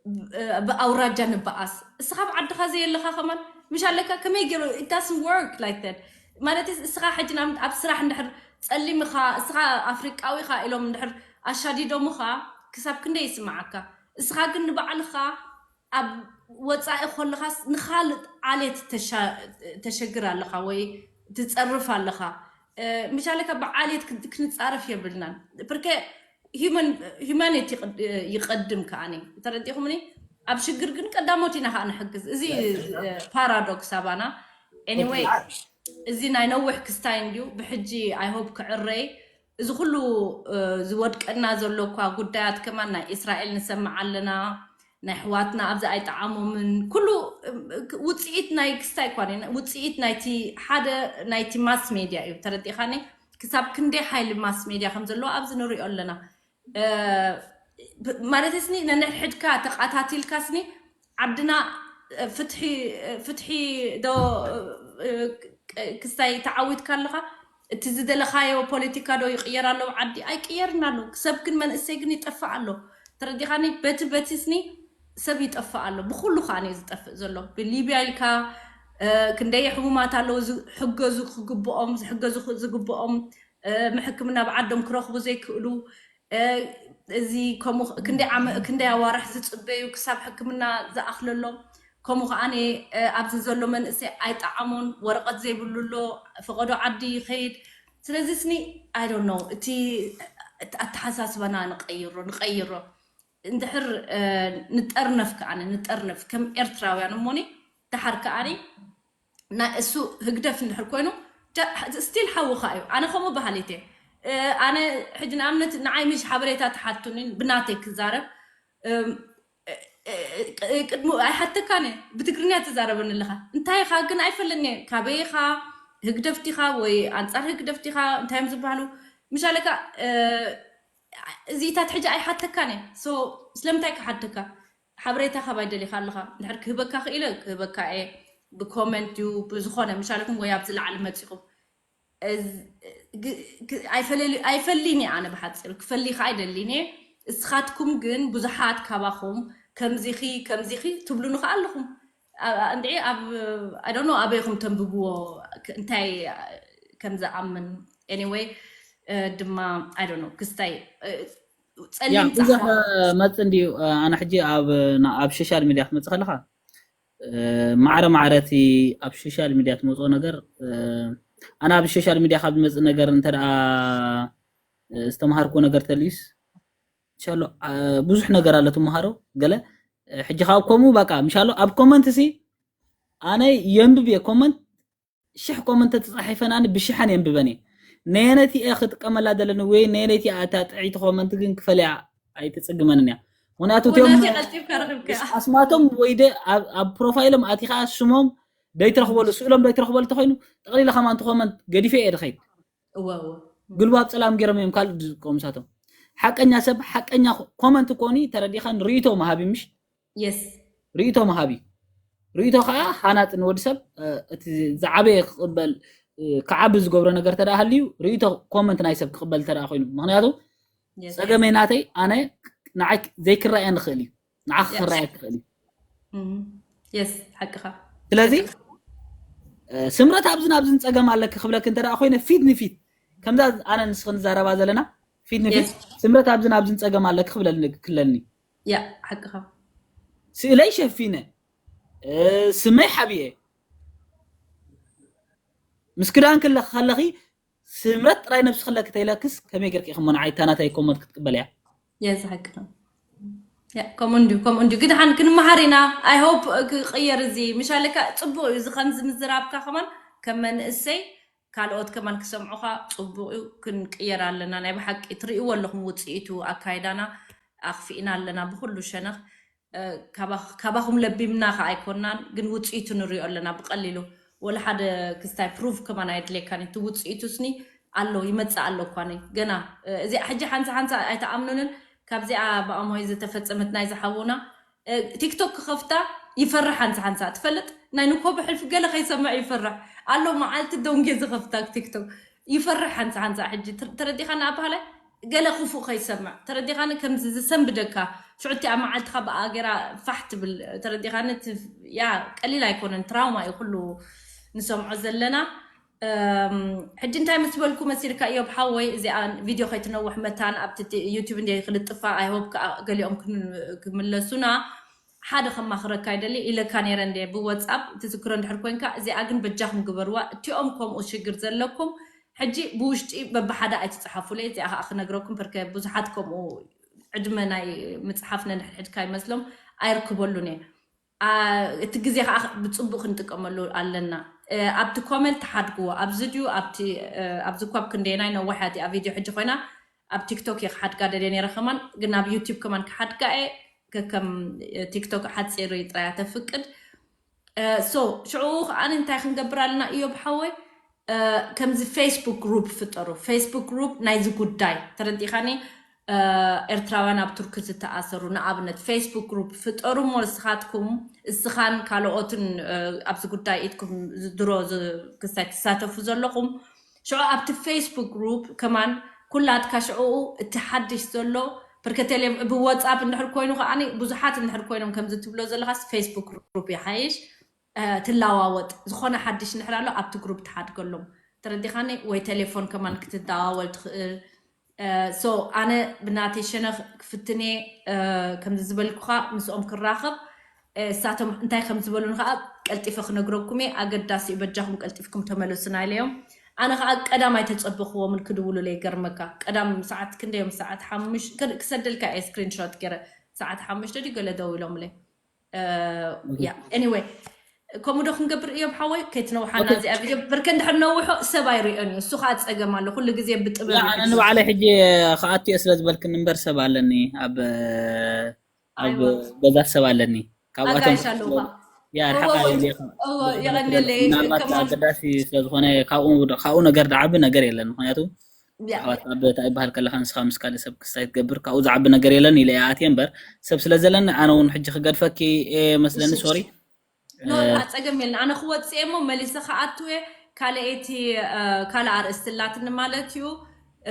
ብ- ብኣውራጃ ንበኣስ። እስኻ ኣብ ዓድኻ ዘየለኻ ከማን ምሽ ኣለካ ከመይ ገይሩ it doesn't work like that። ማለት እስኻ ሕጂ ናብ ኣብ ስራሕ እንድሕር ጸሊምኻ እስኻ ኣፍሪቃዊ ኻ ኢሎም እንድሕር ኣሻዲዶምኻ ክሳብ ክንደይ ይስምዓካ? እስኻ ግን ንባዕልኻ ኣብ ወጻኢ ከለኻስ ንኻልእ ዓሌት ተሻ- ተሸግር ኣለኻ ወይ ትጸርፍ ኣለኻ። ምሽ ኣለካ ብዓሌት ክን- ክንጻረፍ የብልናን። ብርከ humanity ይቐድም ከኣኒ ተረዲኹምኒ። ኣብ ሽግር ግን ቀዳሞት ኢና ከዓ ንሕግዝ። እዚ ፓራዶክስ ኣባና። Anyway፣ እዚ ናይ ነዊሕ ክስታይ እንድዩ። ብሕጂ I hope ክዕረይ። እዚ ኩሉ ዝወድቀና ዘሎ እኳ ጉዳያት ከማን ናይ እስራኤል ንሰምዕ ኣለና። ናይ ኣሕዋትና ኣብዚ ኣይጠዓሞምን። ኩሉ ውፅኢት ናይ ክስታይ እኳ ውፅኢት ናይቲ ሓደ ናይቲ ማስ ሜድያ እዩ። ተረዲኻኒ? ክሳብ ክንደይ ሓይሊ ማስ ሜድያ ከም ዘለዎ ኣብዚ ንሪኦ ኣለና። ማለት ስኒ ነንሕድሕድካ ተቃታቲልካ ስኒ ዓድና ፍትሒ ፍትሒ ዶ ክስታይ ተዓዊትካ ኣለኻ? እቲ ዝደለኻዮ ፖለቲካ ዶ ይቕየር ኣለዉ ዓዲ? ኣይቅየርን ኣሎ። ሰብ ግን መንእሰይ ግን ይጠፍእ ኣሎ። ተረዲኻኒ? በቲ በቲ ስኒ ሰብ ይጠፍእ ኣሎ። ብኩሉ ከዓ እዩ ዝጠፍእ ዘሎ። ብሊብያ ኢልካ ክንደይ ሕሙማት ኣለዉ ዝሕገዙ ክግብኦም ዝሕገዙ ዝግብኦም ሕክምና ብዓዶም ክረኽቡ ዘይክእሉ። እዚ ከምኡ ክንደይ ዓመ- ክንደይ ኣዋርሕ ዝፅበዩ ክሳብ ሕክምና ዝኣኽለሎም። ከምኡ ከዓ ኣብዚ ዘሎ መንእሰይ ኣይጠዓሞን። ወረቐት ዘይብሉ ኣሎ። ፈቐዶ ዓዲ ይኸይድ። ስለዚ ስኒ I don't know እቲ እቲ ኣተሓሳስባና ንቀይሮ ንቀይሮ እንድሕር ንጠርነፍ ከዓ ንጠርነፍ ከም ኤርትራውያን እሞኒ ደሓር ከዓ ናይ እሱ ህግደፍ እንድሕር ኮይኑ ስቲል ሓውኻ እዩ። ኣነ ከምኡ በሃሊት እየ። ኣነ ሕጂ ንኣብነት ንዓይ ምሽ ሓበሬታ ተሓቱኒ ብናተይ ክዛረብ ቅድሚ ኣይሓተካን እየ። ብትግርኛ ትዛረበኒ ኣለኻ እንታይ ኢኻ ግን ኣይፈለኒ እየ። ካበይ ኢኻ? ህግደፍቲኻ ወይ ኣንጻር ህግደፍቲኻ እንታይ እዮም ዝበሃሉ? ምሻለካ እዚታት ሕጂ ኣይሓተካን እየ። ስለምንታይ ክሓተካ? ሓበሬታ ካባይ ደሊኻ ኣለኻ? እንድሕር ክህበካ ክኢለ ክህበካ እየ። ብኮመንት ድዩ ብዝኾነ ምሻለኩም ወይ ኣብዚ ላዕሊ መፂኹም ኣይፈሊን እየ ኣነ ብሓፂሩ ክፈሊ ከዓ ኣይደሊን እየ። እስኻትኩም ግን ብዙሓት ካባኹም ከምዚኺ ከምዚኺ ትብሉኒ ከዓ ኣለኹም። እንድዒ ኣብ ኣይ ዶንት ኖ ኣበይኹም ተንብብዎ እንታይ ከም ዝኣምን anyway ድማ ኣይ ዶንት ኖ ክስታይ ጸሊም ብዙሕ መጽ እንድዩ። ኣነ ሕጂ ኣብ ኣብ ሶሻል ሚድያ ክትመጽእ ከለኻ ማዕረ ማዕረ እቲ ኣብ ሶሻል ሚድያ ትመጽኦ ነገር ኣነ ኣብ ሶሻል ሚድያ ካብ ዝመጽእ ነገር እንተ ደኣ ዝተምሃርኩዎ ነገር ተልዩስ እንሻሎ ብዙሕ ነገር ኣሎ ትምሃሮ ገለ ሕጂ ካብ ከምኡ በቃ ምሻሎ ኣብ ኮመንት ሲ ኣነ የንብብ እየ ኮመንት ሽሕ ኮመንት ተጻሒፈን ኣነ ብሽሐን የንብበን እየ ነየነቲ እየ ክጥቀመላ ዘለኒ ወይ ነየነቲ እያ እታ ጥዕይቲ ኮመንት ግን ክፈልያ ኣይትጽግመንን እያ ምክንያቱ እቲኦም ኣስማቶም ወይ ደ ኣብ ፕሮፋይሎም ኣቲኻ ስሞም ደይትረኽበሉ ስእሎም ደይትረኽበሉ ተኮይኑ ጠቕሊለ ከማንቲ ኮመንት ገዲፈ እየ ድኸይድ ግልባብ ጸላም ገይሮም እዮም ካልእ ዝጥቀሙ ሳቶም ሓቀኛ ሰብ ሓቀኛ ኮመንት ኮኒ ተረዲኻን ርእቶ መሃቢ ምሽ የስ ርእቶ መሃቢ ርእቶ ከዓ ሃናፅ ንወዲ ሰብ እቲ ዝዓበየ ክቅበል ክዓቢ ዝገብሮ ነገር ተደኣ ሃልዩ ርእቶ ኮመንት ናይ ሰብ ክቅበል ተደኣ ኮይኑ ምክንያቱ ጸገመይ ናተይ ኣነ ንዓይ ዘይክረኣየ ንኽእል እዩ ንዓ ክረኣየ ክኽእል እዩ የስ ሓቅኻ ስለዚ ስምረት ኣብዝን ኣብዝን ፀገም ኣለኪ ክብለክ እንተ ኮይነ ፊት ንፊት ከምዛ ኣነ ንስኽ ንዛረባ ዘለና ፊት ንፊት ስምረት ኣብዝን ኣብዝን ፀገም ኣለኪ ክብለኒ ክለኒ ያ ሓቅኻ ስእለይ ሸፊነ ስመይ ሓቢኤ ምስ ክዳን ክለኺ ከለኺ ስምረት ጥራይ ነብስኺ ለኪ ተይለክስ ከመይ ጌርኪ ኢኺ እሞ ንዓይ እታ ናተይ ኮመንት ክትቅበልያ የዚ ሓቂ ነው ከምኡ እንድዩ ከምኡ እንድዩ ግድሓን ክንመሃር ኢና ኣይ ሆፕ ክቅየር እዚ ምሻለካ ፅቡቅ እዩ እዚ ከምዚ ምዝራብካ ከማን ከም መንእሰይ ካልኦት ከማን ክሰምዑኻ ፅቡቅ እዩ ክንቅየር ኣለና ናይ ብሓቂ ትርእይዎ ኣለኹም ውፅኢቱ ኣካይዳና ኣኽፊእና ኣለና ብኩሉ ሸነኽ ካባኹም ለቢምና ከዓ ኣይኮናን ግን ውፅኢቱ ንሪኦ ኣለና ብቀሊሉ ወላ ሓደ ክስታይ ፕሩፍ ከማን ኣየድልየካን እቲ ውፅኢቱ ስኒ ኣሎ ይመፅእ ኣሎ እኳ ገና እዚ ሕጂ ሓንሳ ሓንሳ ኣይተኣምኑንን ካብዚኣ ብኣሞይ ዝተፈፀመት ናይ ዝሓውና ቲክቶክ ክኸፍታ ይፈርሕ ሓንሳ ሓንሳ ትፈልጥ ናይ ንኮቦ ሕልፊ ገለ ከይሰምዕ ይፈርሕ ኣሎ። መዓልቲ ደንጌ ዝኸፍታ ቲክቶክ ይፈርሕ ሓንሳ ሓንሳ። ሕጂ ተረዲኻና ኣባህላይ ገለ ክፉእ ከይሰምዕ ተረዲኻኒ። ከምዚ ዝሰንብደካ ሽዑ እቲኣ መዓልትኻ ብኣ ገይራ ፋሕ ትብል ተረዲኻኒ። ያ ቀሊል ኣይኮነን፣ ትራውማ እዩ ኩሉ ንሰምዖ ዘለና። ሕጂ እንታይ ምስ በልኩ መሲልካ እዮብ ሓወይ፣ እዚኣ ቪድዮ ከይትነውሕ መታን ኣብቲ ዩቲዩብ እንደ ክልጥፋ ኣይሆብ ከዓ ገሊኦም ክምለሱና ሓደ ከማኽረካ ይደሊ ኢለካ ነይረ እንደ ብወፃብ ትዝክሮ እንድሕር ኮንካ። እዚኣ ግን በጃኹም ግበርዋ፣ እቲኦም ከምኡ ሽግር ዘለኩም ሕጂ ብውሽጢ በብሓደ ኣይትፅሓፉለይ። እዚኣ ከዓ ክነግረኩም በርከ ብዙሓት ከምኡ ዕድመ ናይ ምፅሓፍ ነንሕድሕድካ ይመስሎም ኣይርክበሉን እየ። እቲ ግዜ ከዓ ብፅቡቅ ክንጥቀመሉ ኣለና። ኣብቲ ኮመንት ትሓድግዎ ኣብዚ ድዩ ኣብዚ ኳብ ክንደየናይ ነዋሕ እያ እቲኣ ቪድዮ ሕጂ ኮይና ኣብ ቲክቶክ እየ ክሓድጋ ደልየ ነይረ ከማን ግን ኣብ ዩቲብ ከማን ክሓድጋ እየ። ከከም ቲክቶክ ሓፂር ጥራያ ተፍቅድ። ሶ ሽዑ ከዓ እንታይ ክንገብር ኣለና እዮብ ሓወይ? ከምዚ ፌስቡክ ግሩፕ ፍጠሩ። ፌስቡክ ግሩፕ ናይዚ ጉዳይ ተረዲኻኒ። ኤርትራውያን ኣብ ቱርኪ ዝተኣሰሩ ንኣብነት ፌስቡክ ግሩፕ ፍጠሩ እሞ ንስኻትኩም እስኻን ካልኦትን ኣብዚ ጉዳይ ኢድኩም ድሮ ክስታይ ትሳተፉ ዘለኹም ሽዑ ኣብቲ ፌስቡክ ግሩፕ ከማን ኩላትካ ሽዑ እቲ ሓድሽ ዘሎ ብርከተለ ብወፃፕ እንድሕር ኮይኑ ከዓ ብዙሓት እንድሕር ኮይኖም ከምዚ ትብሎ ዘለኻስ ፌስቡክ ግሩፕ ይሓይሽ። ትላዋወጥ ዝኾነ ሓድሽ እንድሕር ኣሎ ኣብቲ ግሩፕ ትሓድገሎም ተረዲኻኒ። ወይ ቴሌፎን ከማን ክትደዋወል ትኽእል። ሶ ኣነ ብናተይ ሸነኽ ክፍትኔ ከምዚ ዝበልኩኻ ምስኦም ክራኸብ እሳቶም እንታይ ከም ዝበሉን ከዓ ቀልጢፈ ክነግረኩም እየ። ኣገዳሲ እዩ፣ በጃኹም ቀልጢፍኩም ተመለሱና ኢለዮም። ኣነ ከዓ ቀዳም ኣይተፀበኽዎምን ክድውሉለይ። ገርመካ ቀዳም ሰዓት ክንደዮም ሰዓት ሓሙሽ ክሰደልካ እየ ስክሪንሾት ገይረ ሰዓት ሓሙሽተ ድዩ ገለ ደው ኢሎምለይ። ያ ኤኒወይ ከምኡ ዶ ክንገብር እዮም ሓወይ? ከይትነውሓና እዚኣ ቪድዮ በርከ እንድሕር ነውሖ ሰብ ኣይሪኦን እዩ። እሱ ከዓ ፀገም ኣሎ ኩሉ ግዜ ብጥበብ። ኣነ ንባዕለ ሕጂ ከኣቱ እየ ስለ ዝበልክን እምበር ሰብ ኣለኒ ኣብ ኣብ ገዛት ሰብ ኣለኒ። ካብኣቶም የቐንለይ ምናልባት ኣገዳሲ ስለዝኾነ ካብኡ ነገር ዝዓቢ ነገር የለን። ምክንያቱ ኣሕዋት ኣብ እንታይ ይበሃል ከለካ ንስኻ ምስ ካልእ ሰብ ክስታይ ትገብር ካብኡ ዝዓቢ ነገር የለን ኢለ እየ ኣትየ እምበር ሰብ ስለ ዘለኒ ኣነ እውን ሕጂ ክገድፈኪ እየ መስለኒ። ሶሪ ኖ ጸገም የለን። ኣነ ክወፅእ እየ እሞ መሊሰ ክኣቱ እየ። ካልእ እቲ ካልእ ኣርእስቲ ኣላትኒ ማለት እዩ።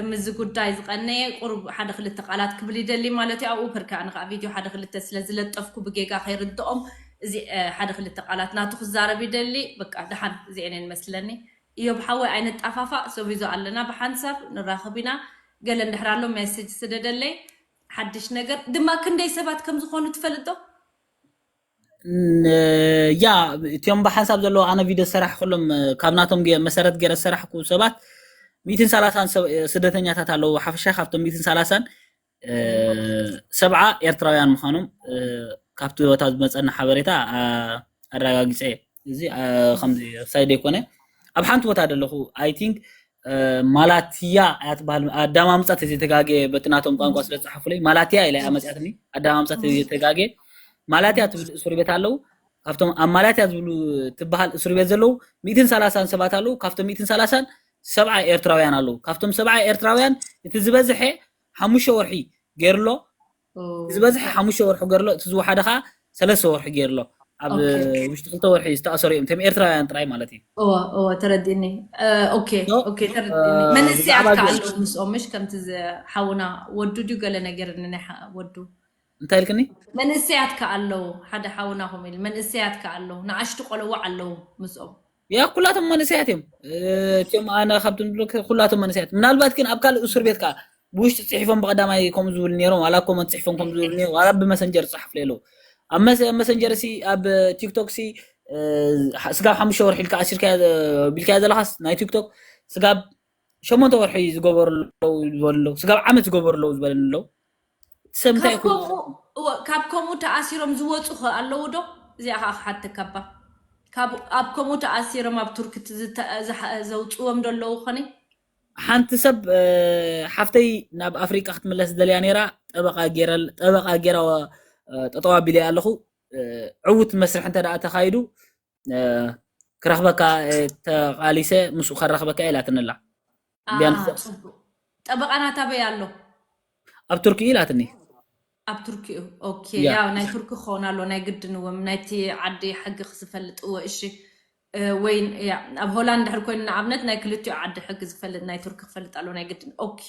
ምዚ ጉዳይ ዝቐነየ ቁሩብ ሓደ ክልተ ቃላት ክብል ይደሊ ማለት እዩ። ኣብኡ ፐርከ ኣነ ከዓ ቪድዮ ሓደ ክልተ ስለ ዝለጠፍኩ ብጌጋ ከይርድኦም እዚ ሓደ ክልተ ቃላት ናቱ ክዛረብ ይደሊ። በቃ ደሓን እዚአን እየን መስለኒ። እዮብ ሓወይ ኣይንጣፋፋእ፣ ሶቪዞ ኣለና ብሓንሳብ ንራኸብ ኢና። ገለ እንድሕር ኣሎ ሜሴጅ ስደደለይ። ሓድሽ ነገር ድማ ክንደይ ሰባት ከም ዝኾኑ ትፈልጥ ዶ? ያ እቲኦም ብሓንሳብ ዘለዎ ኣነ ቪድዮ ዝሰራሕ ከሎም ካብ ናቶም መሰረት ገይረ ዝሰራሕኩ ሰባት ሚእትን ሰላሳን ስደተኛታት ኣለዉ። ሓፈሻ ካብቶም ሚእትን ሰላሳን ሰብዓ ኤርትራውያን ምዃኖም ካብቲ ቦታ ዝመፀና ሓበሬታ ኣረጋጊፀ እየ። እዚ ከምዚ ሳይድ ኣይኮነ ኣብ ሓንቲ ቦታ ዘለኹ ኣይ ቲንክ ማላትያ እያ ትበሃል። ኣዳማምፃ ተዘይተጋጌ በቲ ናቶም ቋንቋ ስለ ዝፀሓፉለይ ማላትያ ኢላ እያ መፅያትኒ። ኣዳማምፃ ተዘይተጋጌ ማላትያ ትብል እስር ቤት ኣለዉ። ካብቶም ኣብ ማላትያ ዝብሉ ትበሃል እስር ቤት ዘለዉ ሚእትን ሰላሳን ሰባት ኣለዉ። ካብቶም ሚእትን ሰላሳን ሰብዓ ኤርትራውያን ኣለዉ። ካብቶም ሰብዓ ኤርትራውያን እቲ ዝበዝሐ ሓሙሽተ ወርሒ ገይርሎ ዝበዝሐ ሓሙሽተ ወርሒ ገይርሎ እቲ ዝወሓደ ከዓ ሰለስተ ወርሒ ገይርሎ ኣብ ውሽጢ ክልተ ወርሒ ዝተኣሰሩ እዮም። እቶም ኤርትራውያን ጥራይ ማለት እዩ። እወ እወ ተረዲእኒ። ኦኬ ኦኬ ተረዲእኒ። መንእሰያት ከኣለዉ ምስኦም ምሽ ከምቲ ሓውና ወዱ ድዩ ገለ ነገር ንናይ ወዱ እንታይ ኢልክኒ? መንእሰያት ከኣለዉ ሓደ ሓውና ኮም ኢል መንእሰያት ከኣለዉ ንኣሽቱ ቆለዋ ኣለዉ ምስኦም ያ ኩላቶም መንእሰያት እዮም። እቲኦም ኣነ ካብቶም ዝብለካ ኩላቶም መንእሰያት ምናልባት ግን ኣብ ካልእ እስር ቤት ከዓ ብውሽጢ ፅሒፎም ብቀዳማይ ከምኡ ዝብሉ ነይሮም ዋላ ኮመንት ፅሒፎም ከምኡ ዝብሉ ነይሮም ዋላ ብመሰንጀር ዝፅሓፉለይ ኣለዉ። ኣብ መሰንጀር ሲ ኣብ ቲክቶክ ሲ ስጋብ ሓሙሽተ ወርሒ ኢልካ ኣሲርካዮ ቢልካዮ ዘለኻስ ናይ ቲክቶክ ስጋብ ሸሞንተ ወርሒ ዝገበሩ ኣለዉ ዝበሉ ኣለዉ። ስጋብ ዓመት ዝገበሩ ኣለዉ ዝበለኒ ኣለዉ። ሰብ እንታይ ይኹን ካብ ከምኡ ተኣሲሮም ዝወፁ ኸ ኣለዉ ዶ? እዚኣ ከዓ ክሓተካ እባ ኣብ ከምኡ ተኣሲሮም ኣብ ቱርኪ ዘውፅዎም ዶ ኣለዉ ኾነ? ሓንቲ ሰብ ሓፍተይ ናብ ኣፍሪቃ ክትምለስ ደልያ ነይራ። ጠበቃ ገይራ ጠበቃ ገይራ ጠጠው ኣቢለያ ኣለኹ። ዕዉት መስርሕ እንተ ደኣ ተኻይዱ ክረኽበካ ተቓሊሰ ምስኡ ከራኽበካ ኢላትኒ ኣላ። ጠበቃ ናታ በይ ኣሎ? ኣብ ቱርኪ ኢላትኒ። ኣብ ቱርኪ እዩ። ኦኬ፣ ያ። ያው ናይ ቱርኪ ክኸውን ኣሎ፣ ናይ ግድን እውን ናይቲ ዓዲ ሕጊ ክዝፈልጥ። እወ፣ እሺ። እ፣ ወይ ያ፣ ኣብ ሆላንድ ድሕር ኮይኑ ንኣብነት ናይ ክልቲኡ ዓዲ ሕጊ ዝፈልጥ ናይ ቱርኪ ክፈልጥ ኣሎ ናይ ግድን። ኦኬ።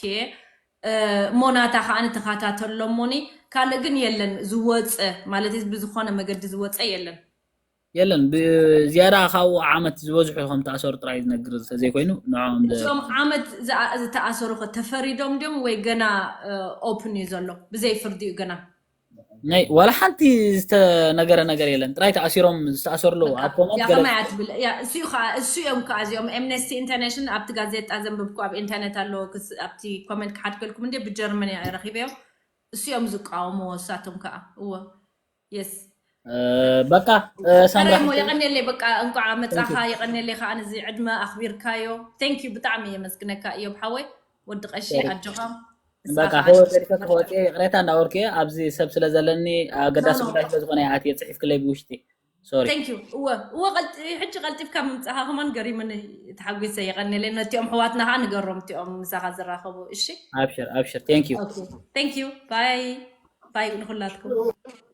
እ፣ እሞ ናታ ከዓኒ ተኸታተሎ እሞኒ፣ ካልእ ግን የለን ዝወፀ ማለት እዩ፣ ብዝኾነ መገዲ ዝወፀ የለን። የለን፣ ብዝያዳ ካብኡ ዓመት ዝበዝሑ ከም ተኣሰሩ ጥራይ ዝነግር እንተዘይኮይኑ ንዕኦም ዘ- እዚኦም ዓመት ዝኣ- ዝተኣሰሩ ኸ ተፈሪዶም ድዮም ወይ ገና ኦፕን እዩ ዘሎ? ብዘይ ፍርዲ እዩ ገና። ናይ ዋላ ሓንቲ ዝተነገረ ነገር የለን። ጥራይ ተኣሲሮም ዝተኣሰሩ ኣለዉ። ኣብ ኮመንት ያ ገለ ከማይ እያ ትብል እያ። እሱ እዩ ከዓ እሱ እዮም ከዓ እዚኦም ኤምነስቲ ኢንተርናሽናል ኣብቲ ጋዜጣ ዘንብብኩ ኣብ ኢንተርኔት ኣሎ ክስ- ኣብቲ ኮመንት ክሓድገልኩም እንደ ብጀርመን እያ ረኪበዮ። እሱ እዮም ዝቃወምዎ እሳቶም ከዓ እወ የስ እ፣ በቃ እ፣ ሳምራ ሰራይ ሞ የቀኔለይ በቃ እንቋዕ መጻኻ የቀኔለይ ከዓ ነዚ ዕድመ ኣኽቢርካዮ። Thank you ብጣዕሚ የመስግነካ እዮም ሓወይ ወዲ ቀሺ ኣጆኻ። በቃ ከወፀድከ ከወፀ ይቕሬታ እንዳበልኩ እየ። ኣብዚ ሰብ ስለ ዘለኒ ኣገዳሲ ኖ፣ ኖ። ጉዳይ ስለ ዝኾነ እየ ኣትየ ፅሒፍክለይ ብውሽጢ። ሶሪ። Thank you እወ እወ ቀልጢ- ሕጂ ቀልጢፍካ ምምጻኻ ከማን ገሪሙኒ ተሓጒሰ። የቀኔለይ ነቲኦም ሕዋትና ከዓ ንገሮም እቲኦም ምሳኻ ዝራኸቡ። እሺ ኣብሽር ኣብሽር። Thank you። Thank you bye bye ንኹላትኩም።